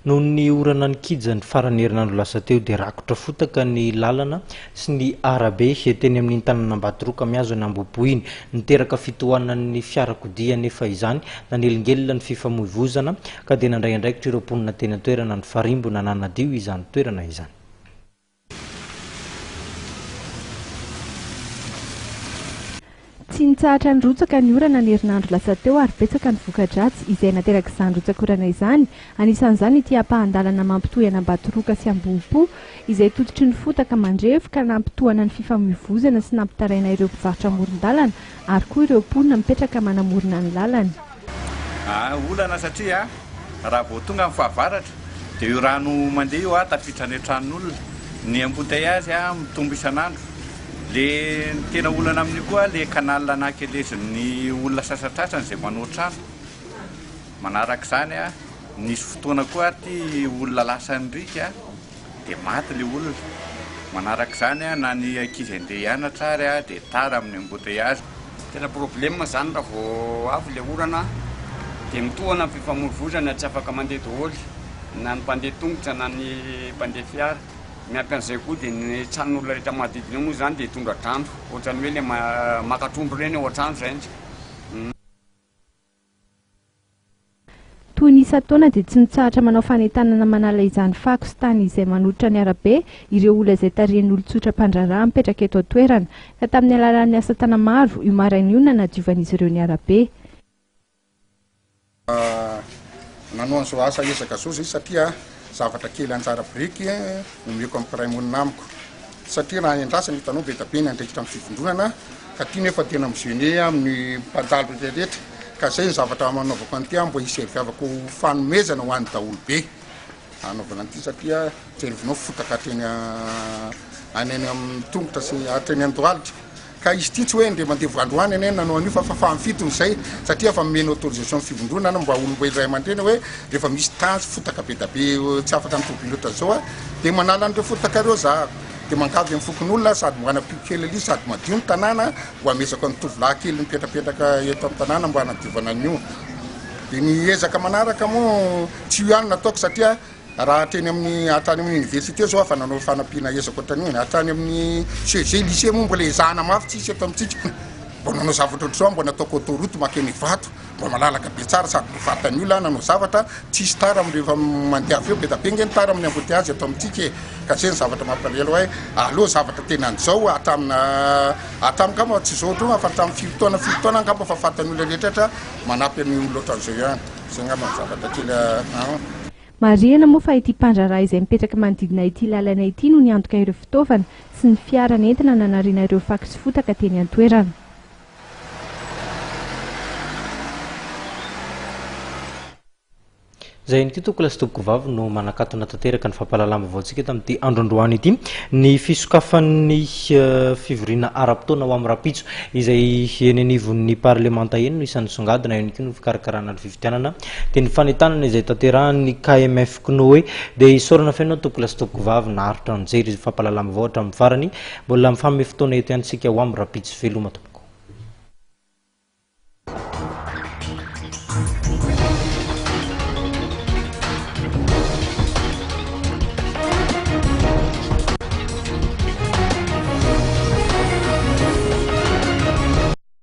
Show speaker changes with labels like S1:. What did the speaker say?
S1: Noho ny orana nikija ny faran'ny herinandro lasa teo dia rakotra fotaka ny lalana sy ny arabe teny amin'iny tanàna Ambatoroka mihazo an'i Ambohipo iny. Niteraka fitohanan'ny fiarakodia anefa izany, nanelingelina ny fifamoivozana ka dia nandray andraikitra ireo mponina teny an-toerana nifarimbona nanadio izany toerana izany.
S2: Tsy nitsahatra nirotsaka ny orana ny herinandro lasa teo ary betsaka ny voka-dratsy izay naterak'izany rotsak'orana izany, anisan'izany ity ampahan-dalana mampitohy an'Ambatoroka sy Ambohipo izay tototry ny fotaka mandrevo ka nampitohana ny fifamoivozana sy nampitaraina ireo mpivarotra amoron-dalana ary koa ireo mponina mipetraka manamorona ny lalana.
S3: Olana satria raha vao tonga ny fahavaratra dia io rano mandeha io tafiditra any an-tranon'olona, ny embouteillage mitombo isan'andro, le ny tena olana amin'io koa le canal nakelezin'ny olona sasatrasany izay manao trano, manarak'izany nisy fotoana koa ary ity olona lasan'ny riaka dia maty le olona, manarak'izany na ny ankizy andeha hianatra ary dia tara amin'ny embouteillage.
S4: Tena problème zany raha vao avy le orana dia mitohana ny fifamoivoizana tsy afaka mandeha daholo na ny mpandeha tongotra na ny mpandeha fiara, miampy an'izay koa dia ny tranon'olona rehetra manodidina eo moa zany dia tondra-drano ohatran'ny hoe le maka trondro ireny ao an-trano zay.
S2: Toy ny isan-taona dia tsy mitsahatra manao fanentanana manala izany fako sy tany izay manolotra ny arabe ireo olona izay tarihan'ny olon-tsotra mpandraharaha mipetraka eto an-toerana ka tamin'ny alalan'ny asa tana-maro io maraina io no nanadiovan'izy ireo ny arabe.
S5: Nanao an'izao asa ezaka izao zay satria zavatra kely anjara biriky omeko amin'ny mpiray monina amiko satria raha endrasana hitanao be dia be ny andraikitra amin'ny fivondronana ka ty nefa tena mi-gêner amin'ny mpandalo rehetra rehetra ka zay ny zavatra anaovako an'ity aho mba hiserviavako fanomezana ho an'ny daholobe anaovana an'ity satria jerevinao fotaka hatreny any any amin'ny tongotra sy hatreny an-dohalika Ka izy ity tsy hoe ndre mandevo androany anie nanao an'io fa fa faha-fitony izay satria efa nomena autorisation ny fivondronana mba olom-boely ray aman-dreny hoe rehefa misy tany sy fotaka be da be tsy afaka ny tobile ohatran'izao a dia manala an'ireo fotaka ireo za dia mangavy amin'ny fokonolona sady mba hanampiako kely an'io sady madio ny tanàna mba hamezako ny tovolahy kely mipetrapetraka eto amin'ny tanàna mba hanadiovana an'io dia ny ezaka manaraka moa tsy io ihany no ataoko satria Raha hatreny amin'ny hatrany amin'ny université zao afa nanao fanampiana ezaka ohatran'io e, hatrany amin'ny CEG, lycée moa mbola ezahana mafy tsisy eto amintsika, mbo nanao zavatra ohatr'izao mbo nataoko autoroute makeny Ivato, mbo malalaka be tsara sady mbo fatan'ny olona nanao zavatra, tsisy tara amin'ny rehefa mandeha avy eo, be da be nge ny tara amin'ny embouteillage eto amintsika e, ka zay ny zavatra mampalahelo hoe aleo zavatra tena an'izao hatramina hatramin'ny angamba tsy izao ohatran'io fa hatramin'ny firy taona firy taona angamba fa fatan'ny olona rehetra manampy an'io olona ohatran'izao ihany. Zay angamba ny zavatra kely an.
S2: Marihina moa fa ity mpandraharaha izay mipetraka manodidina ity lalana ity no niantoka ireo fitaovana sy ny fiara nentina nanariana ireo fako sy fotaka teny an-toerana.
S1: Izay ihany koa tompokolahy sy tompokovavy no manakatona tanteraka ny fampahalalam-baovaontsika tamin'ity andro androany ity. Ny fisokafan'ny fivoriana ara-potoana ho amin'ny rahampitso izay eny anivon'ny parlemanta eny no isan'ny songadina, eo ihany koa ny fikarakarana ny fifidianana dia ny fanentanana izay tanterahan'ny KMF Cnoe dia isaorana feno tompokolahy sy tompokovavy naharitra nijery fampahalalam-baovao hatramin'ny farany. Mbola mifanome fotoana eto ihany isika ho amin'ny rahampitso. Veloma tompoko.